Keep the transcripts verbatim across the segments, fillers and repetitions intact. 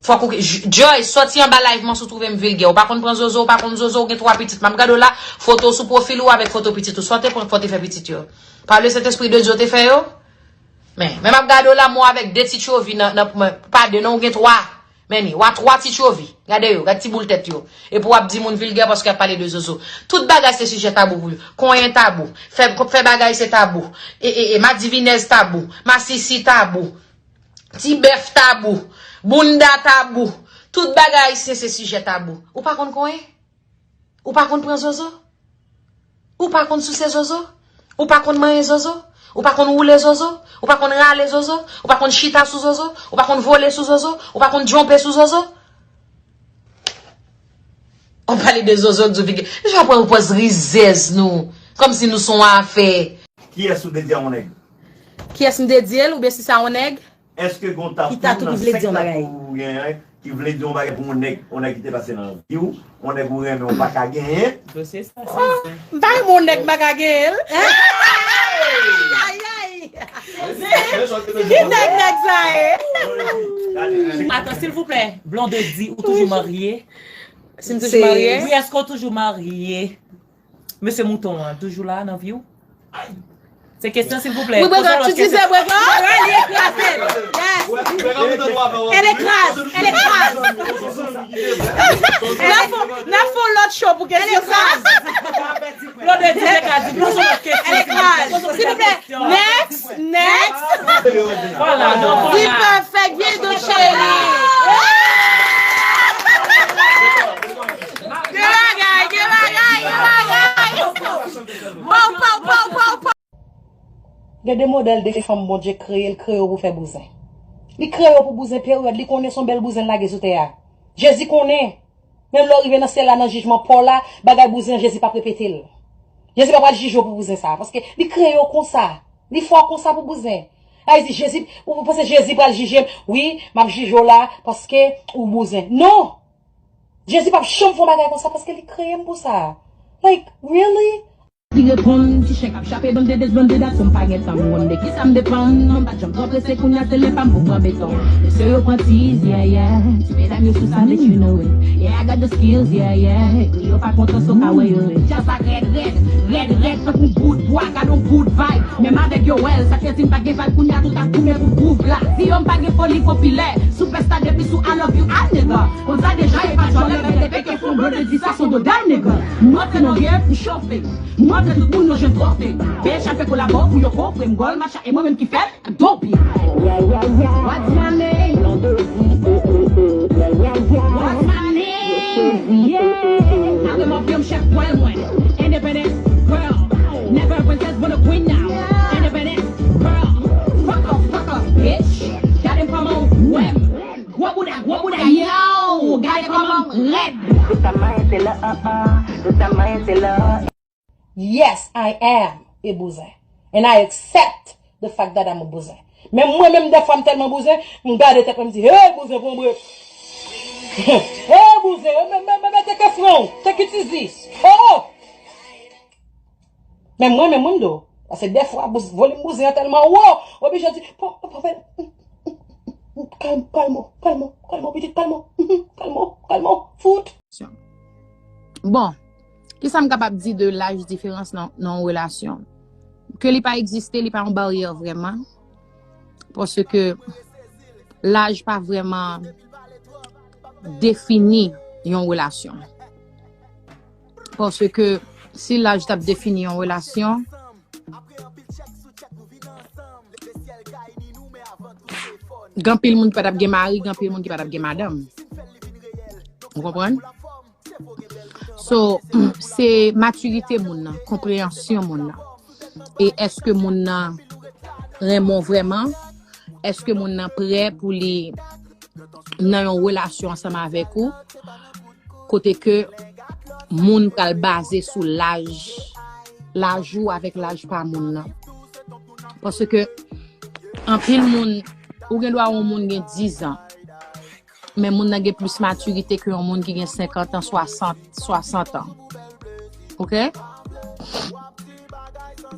Fòk ou, J- Joy, sòti anba live mwen si w twouve m vilgè. Ou pa konn pran zozo, ou pa konn zozo, ou gen twa pitit. M ap gade w la, foto w sou pwofil ou avèk foto pitit ou. Sa w te pran, fò w te fè pitit yo. Pa le Sentespri de Dye te fè yo? Men, men m ap gade w la, mwen avèk de ti tchovi nan, nan, men, pa de non, ou gen twa. Men ni, w a twa ti tchovi. Gade yo, gade ti boul tèt yo. Epi w ap di moun vilgè paske y ap pale de zozo. Tout bagay se sijè tabou pou yo. Konyen tabou. Fè, fè bagay se tabou. E, e, e, madivinèz tabou. Masisi tabou. Ti bèf tabou. Bounda tabou. Tout bagay ayisyen se sijè tabou. Ou pa konn konyen? Ou pa konn pran zozo? Ou pa konn souse zozo? Ou pa konn manyen zozo? Ou pa konn woule zozo? Ou pa konn rale zozo? Ou pa konn chita sou zozo? Ou pa konn vole sou zozo? Ou pa konn djonpe sou zozo? Ou pale de zozo, di vilgè. Jan pran yon pòz rizèz nou. Kòmsi nou se yon afè. Kiyès ou dedye a yon nèg? Kiyès m dedye l, oubyen si sa yon nèg? Èske gen yon tafou nan sèk tafou ou genyen ki vle di yon bagay pou yon nèg, yon nèg ki te pase nan vi w, yon nèg ou renmen ou pa ka genyen? Dosye sa, se zen. M pa renmen yon nèg m pa ka genyen l. Ay, ay. Ki nèg nèg sa ye? Atann, silvouplè, Blondedy, ou toujou marye? Si m toujou marye? Wi, èske w toujou marye? Mesye Mouton an toujou la nan vi w? Se kesyon, silvouplè. Wi, brother, tu disais, brother? Li ekraze. Yes. Elle écrase, elle écrase. N ap fè, n ap fè yon lòt show pou kesyon sa. Blondedy, li ekraze. Poze yon lòt kesyon, silvouplè. Silvouplè. Next, next. Vwala, donk, vwala. Di pèfèk, vye do cheri. Gen bagay, gen bagay, gen bagay. Pow, pow, pow, pow, pow. Gen de modèl de fanm Bondye kreye, l kreye yo pou fè bouzen. Li kreye yo pou bouzen peryòd, li konnen se yon bèl bouzen l lage sou tè a. Jezi konnen. Menm lè w rive nan syèl la, nan jijman pa w la, bagay bouzen an, Jezi p ap repete l. Jezi pa pral jije w pou bouzen sa a, paske li kreye w konsa. Li fè w konsa pou bouzen. Sa vle di, Jezi, ou panse Jezi pral jije m? Wi, m ap jije w la, paske ou bouzen. Non! Jezi p ap janm fè yon bagay konsa paske li kreye m pou sa. Like, really? Li reponn, ti chen k ap chape bande de bande dat, m pa gen tan, m konn de kisa m depann. Mwen m pa t janm twò prese, kounye a se lè pa m pou pran beton. Mesye yo pran tiz, yeah, yeah. Ti medam yo sou sa, let you know it. Yeah, I got the skills, yeah, yeah. Yo pa kontan, so ka wè yo red. Djaz la rèd, rèd, rèd, rèd, tankou bout bwa, gade yon bout vibe. Menm avèg yo wè l, sa k fè di m pa gen vibe, kounye a tout ap goumen pou groove la. Si yo m pa gen foli popilè, superstar depi sou I love you, ah, nigga. Konn sa deja, e pa djòlè, men depi ke fon blondedy sa, son dodal, nigga. M rantre nan game, m chofe. M rantre tout moun yo jwenn twofe. Peye chak fè kolabo pou yo kofre m gòl, match la, e mwen menm ki fè l, dope. Yeah, yeah, yeah. What's my name? Blondedy, eh, eh, eh. Yeah, yeah, yeah. What's my name? Yeah. Apre m ap yon chèf pwèl mwen. Independent girl. Never a princess, but a queen now. Independent girl. Fuck off, fuck off, bitch. Gade m kòman w wè m. Gwo bouda, gwo bouda, yo! Gade kòman m rèd! Tout sa m manyen se lò, an, an. Tout sa m manyen se lò. Yes, I am a bouzen. And I accept the fact that I'm a bouzen. Men mwen menm, dèfwa, m tèlman bouzen, m gade tèt mwen, m di, hey, bouzen, pran bref. Hey, bouzen, men, men, men, men, take a frown, take it easy. Oh, oh. Men mwen menm, mwen m di w. Paske dèfwa, bouz- volim bouzen an tèlman wo, oblije di, pran, pran, pran, kalm, kalm, kalm, kalm, pitit, kalm, kalm, kalm, fout. Bon, kisa m kapab di de laj diferans nan, nan yon relasyon? Ke li pa egziste, li pa yon baryè vrèman. Paske laj pa vrèman defini yon relasyon. Paske si laj t ap defini yon relasyon, gen anpil moun ki pa t ap gen mari, gen anpil moun ki pa t ap gen madanm. Ou konprann? So, se matirite moun nan, konpreyansyon moun nan. E èske moun nan renmen w vrèman? Èske moun nan prè pou li nan yon relasyon ansanm avèk ou? Kote ke moun pral baze sou laj, laj ou avèk laj pa moun nan. Paske anpil moun, ou gen dwa wè yon moun gen diz an, men moun nan gen plis matirite ke yon moun ki gen senkant an, swasant, swasant an. Oke?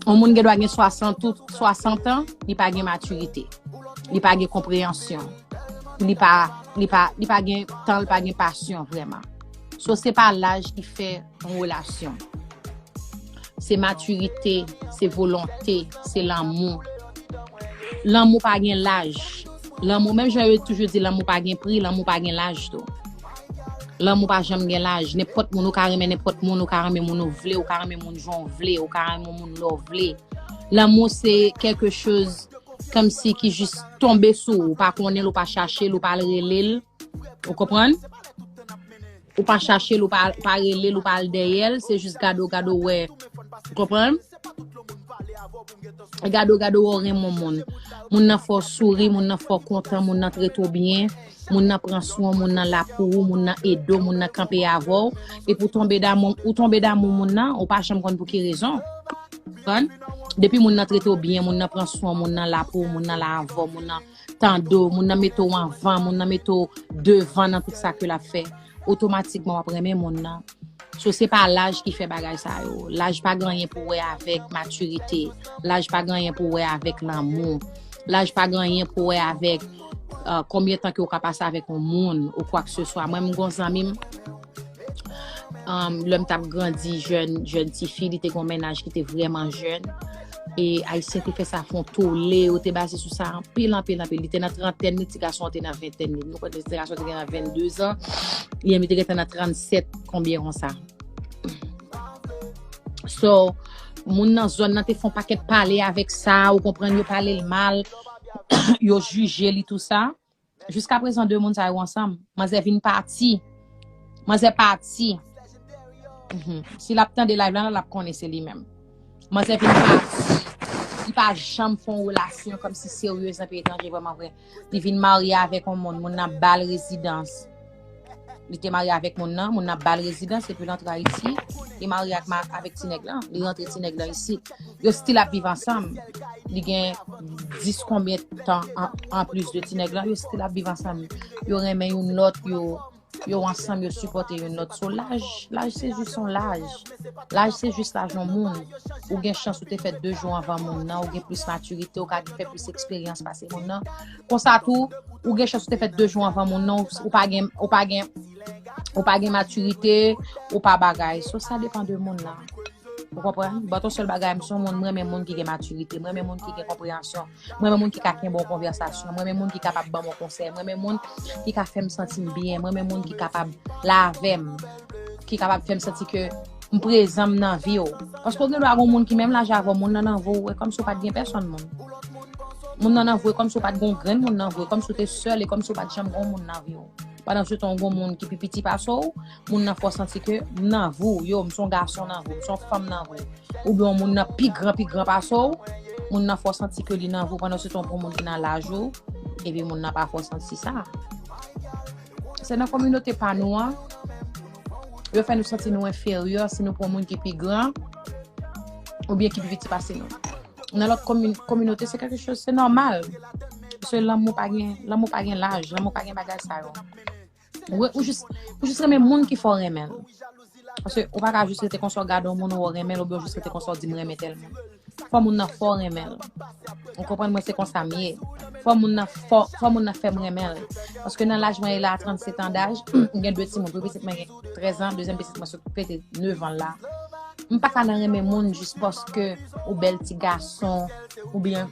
Yon moun gen dwa gen swasant ou swasant an, li pa gen matirite. Li pa gen konpreyansyon. Li pa li pa, li pa gen tan, li pa gen pasyon vrèman. So, se pa laj ki fè yon relasyon. Se matirite, se volonte, se lanmou. Lanmou pa gen laj. Lanmou, menm jan yo toujou di lanmou pa gen pri, lanmou pa gen laj tou. Lanmou pa janm gen laj. Nenpòt moun, ou ka renmen nenpòt moun, ou ka renmen moun ou vle, ou ka renmen moun jan w vle, ou ka renmen moun lè w vle. Lanmou se kèlke choz kòmsi ki jis tonbe sou ou, ou pa konnen l, ou pa chache l, ou pa rele l. Ou konprann? Ou pa chache l, ou pa, pa rele l, ou pa al dèyè l, se jis gade w, gade w wè. Ou konprann? Gade w, gade w wè w renmen yon moun. Moun nan fè w souri, moun nan fè w kontan, moun nan trete w byen, moun nan pran swen w, moun nan la pou ou, moun nan ede w, moun nan kanpe avè w. Epi w tonbe damou, ou tonbe damou moun nan, ou pa janm konn pou ki rezon. Konprann? Depi moun nan trete w byen, moun nan pran swen w, moun nan la pou ou, moun nan la avè w, moun nan tande w, moun nan mete w anvan, moun nan mete w devan nan tout sa ke l ap fè, otomatikman w ap renmen moun nan. So, se pa laj ki fè bagay sa yo. Laj pa gen anyen pou wè avèk matirite. Laj pa gen anyen pou wè avèk lanmou. Laj pa gen anyen pou wè avèk, uh, konbyen tan ke w ka pase avèk yon moun ou kwa ke se swa. Mwen, m gon zanmi m, um, lè m t ap grandi jèn, jèn tifi, li te gon mennaj ki te vrèman jèn. E Ayisyen te fè sa fon tole, yo te baze sou sa anpil, anpil, anpil. Li te nan trantèn li, ti gason an te nan ventèn li. Nou konnen ti gason te gen nan vennde zan, li menm li te gentan nan trannsèt, konbyen konsa. So, moun nan zòn nan te fè yon pakèt pale avèk sa, ou konprann, yo pale l mal, yo jije li, tou sa. Jiska prezan, de moun sa yo ansanm. Manzè vin pati. Manzè pati. Mhm. Si l ap tande live la, l ap konnen se li menm. Manzè vin pati. Li pa janm fè yon relasyon kòmsi seryez nan peyi etranje, vrèman vre. Li vin marye avèk yon moun, moun nan ba l rezidans. Li te marye avèk moun nan, moun nan ba l rezidans, epi l antre Ayiti. Li marye ak ma-, avèk ti nèg lan. Li rantre ti nèg lan isit. Yo still ap viv ansanm. Li gen dis konbyen tan an, anplis de ti nèg lan, yo still ap viv ansanm. Yo renmen youn lòt, yo, yo ansanm, yo sipòte youn lòt. So, laj, laj se jis yon laj. Laj se jis laj yon moun. Ou gen chans ou te fèt de jou anvan moun nan, ou gen plis matirite, ou ka fè plis eksperyans pase moun nan. Konsa tou, ou gen chans ou te fèt de jou anvan moun nan, ou, ou pa gen, ou pa gen, ou pa gen matirite, ou pa bagay. So, sa depann de moun nan. Ou konprann? But yon sèl bagay, m se yon moun, m renmen moun ki gen matirite, m renmen moun ki gen konpreyansyon, m renmen moun ki ka kenbe yon konvèsasyon, m renmen moun ki kapab ban m yon konsèy, m renmen moun ki ka fè m santi m byen, m renmen moun ki kapab la avè m, ki kapab fè m santi ke m prezan, m nan vi w. Paske w gen dwa gon moun ki menm laj avè w, moun nan nan vi w, e kòmsi w pa t gen pèsonn moun. Moun nan nan vi w, e kòmsi w pa t gon grenn moun nan vi w, e kòmsi w te sèl, e kòmsi w pa t janm gon moun nan vi w. Pandan se tan, w gon moun ki pi piti pase w, moun nan fè w santi ke m nan vi w, yo, m se yon gason nan vi w, m se yon fanm nan vi w. Oubyen yon moun nan pi gran, pi gran pase w, moun nan fè w santi ke li nan vi w, pandan se tan, w pran moun ki nan laj ou, epi moun nan pa fè w santi sa. Se nan kominote pa nou an, yo fè nou santi nou enferyè si nou pran moun ki pi gran, oubyen ki pi piti pase nou. Nan lòt komi-, kominote, se kèlke choz, se nòmal. Paske lanmou pa gen, lanmou pa gen laj, lanmou pa gen bagay sa yo. Ou, ou jis, ou jis renmen moun ki fè w renmen l. Paske ou pa ka jis rete konsa w gade yon moun ou renmen l, oubyen ou jis rete konsa w di m renmen tèl moun. Fò moun nan fè w renmen l. Ou konprann mwen, se konsa m ye. Fò moun nan, fò, fò moun nan fè m renmen l. Paske nan laj mwen ye la, trannsèt an daj, m gen de timoun. Premye pitit mwen gen trèz an, dezyèm pitit mwen sot fete nèf an la. M pa ka nan renmen moun jis paske ou bèl ti gason, oubyen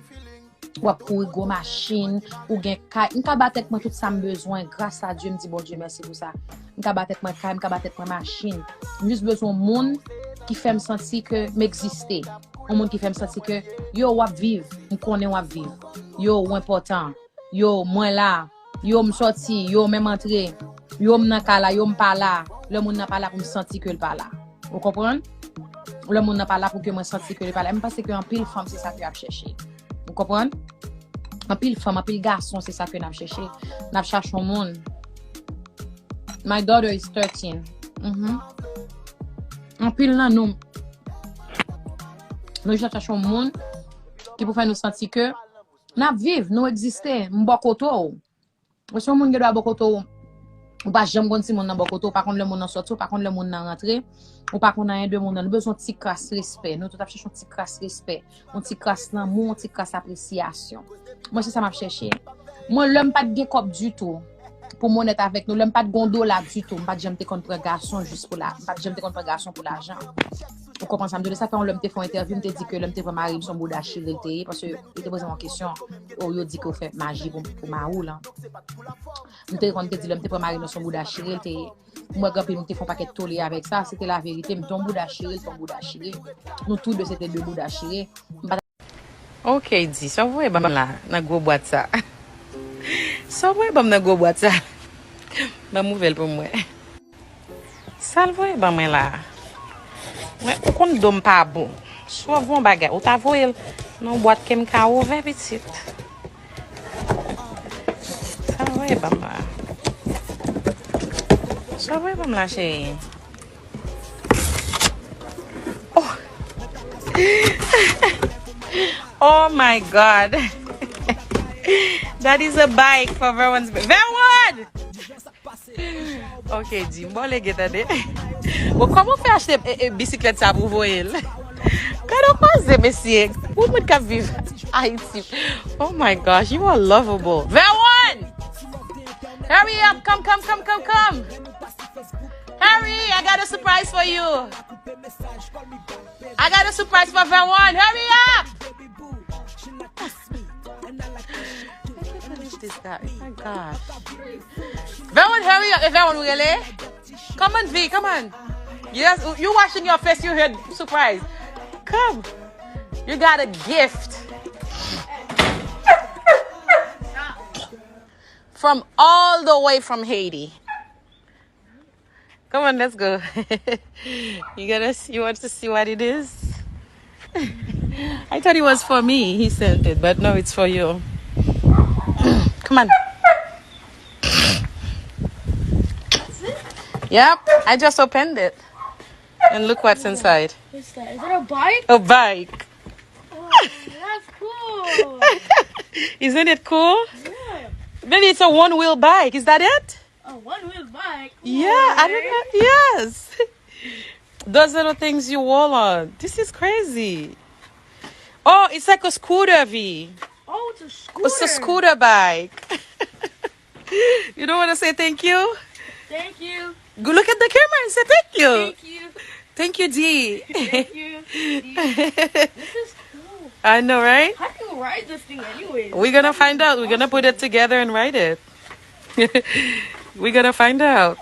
w ap kouri gwo machin, ou gen kay. M ka ba tèt mwen tout sa m bezwen, gras a Dye, m di Bondye mèsi pou sa. M ka ba tèt mwen kay, m ka ba tèt mwen machin. M jis bezwen yon moun ki fè m santi ke m egziste. Yon moun ki fè m santi ke, yo, w ap viv, m konnen w ap viv. Yo, ou enpòtan. Yo, mwen la. Yo, m sòti. Yo, men m antre. Yo, m nan kay la. Yo, m pa la. Lè moun nan pa la pou m santi ke l pa la. Ou konprann? Lè moun nan pa la pou ke mwen santi ke li pa la. M panse ke anpil fanm se sa ke y ap chèche. Ou konprann? Anpil fanm, anpil gason se sa ke n ap chèche. N ap chache yon moun. My daughter is thirteen. Mhm. Anpil nan nou, nou jis ap chache yon moun ki pou fè nou santi ke n ap viv, nou egziste, m bò kote w. Ou se yon moun gen dwa bò kote w, ou pa janm konn si moun nan bò kote w, ou pa konn lè moun nan sòti, ou pa konn lè moun nan rantre, ou pa konn anyen de moun nan. Nou bezwen yon ti kras respè. Nou tout ap chèche yon ti kras respè, yon ti kras lanmou, yon ti kras apresyasyon. Mwen, se sa m ap chèche. Mwen, lè m pa t gen kòb ditou, pou m onèt avèk nou, lè m pa t gon dola ditou, m pa t janm te konn pran gason jis pou la, m pa t janm te konn pran gason pou lajan. Ou konprann sa m di w? Sa fè yon lè m te fè yon entèvyou, m te di ke lè m te pran mari m, se yon bouda chire l te ye, paske li te poze m yon kesyon, o, yo di ke w fè maji pou, pou mari w lan. M te reponn, m te di lè m te pran mari m, se yon bouda chire l te ye. M wè gen anpil moun ki te fè yon pakèt tole avèk sa, se te laverite, m te yon bouda chire, l te yon bouda chire. Nou tou de se te de bouda chire. M pa Ok, di, sa w voye ban m la, nan gwo bwat sa? Sa w voye ban m nan gwo bwat sa? Ban m ouvè l pou m wè. Sa l voye ban mwen la? Mwen, ou konn do m pa bon. Si w ap voye yon bagay, ou ta voye l nan yon bwat ke m ka ouvè, pitit. Sa l voye ban m la? Sa l voye ban m la, cheri? Oh. Oh my God. That is a bike for Verwon's. Verwon! Ok, di, m ba w lege, tande. Bon, kòman w fè achte, e, e, bisiklèt sa pou voye l? Gade yon koze, mesye. Pou moun k ap viv Ayiti. Oh my gosh, you are lovable. Verwon! Hurry up, come, come, come, come, come. Hurry, I got a surprise for you. I got a surprise for Verwon. Hurry up! I can't believe this guy. My gosh. Verwon, hurry up. E Verwon ou rele? Come on, V, come on. Yes, you washing your face, you heard surprise. Come. You got a gift. From all the way from Haiti. Come on, let's go. You gonna see, you want to see what it is? I thought it was for me. He sent it, but no, it's for you. Come on. Yep, I just opened it. And look what's inside. What's that? Is it a bike? A bike. Oh, that's cool. Isn't it cool? Yeah. Maybe it's a one wheel bike. Is that it? A one wheel bike? Yeah, I don't know. Yes. Those little things you roll on. This is crazy. Oh, it's like a scooter, V. Oh, it's a scooter. It's a scooter bike. You don't want to say thank you? Thank you. Go look at the camera and say thank you. Thank you. Thank you, D. Thank you, D. This is cool. I know, right? How do you ride this thing anyway? We're gonna find out. We're gonna put it together and ride it. We're gonna find out.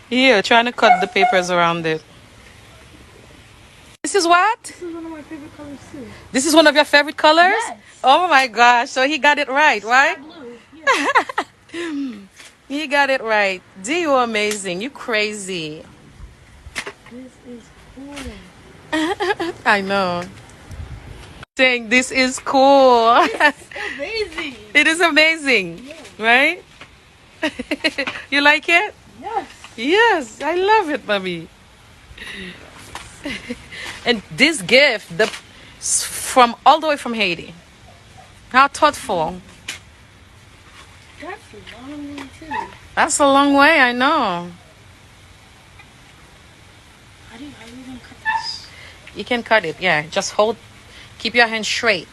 Here, trying to cut the papers around it. This is what? This is one of my favorite colors too. This is one of your favorite colors? Yes. Oh my gosh, so he got it right, right? Blue. Yeah. He got it right. D, you amazing. You crazy. This is cool. I know. Saying this is cool. It's amazing. It is amazing, yeah, right? You like it? Yes. Yes, I love it, mommy. And this gift, the from all the way from Haiti. How thoughtful. That's a long way too. That's a long way, I know. How do you, how you gonna cut this? You can cut it, yeah. Just hold, keep your hand straight.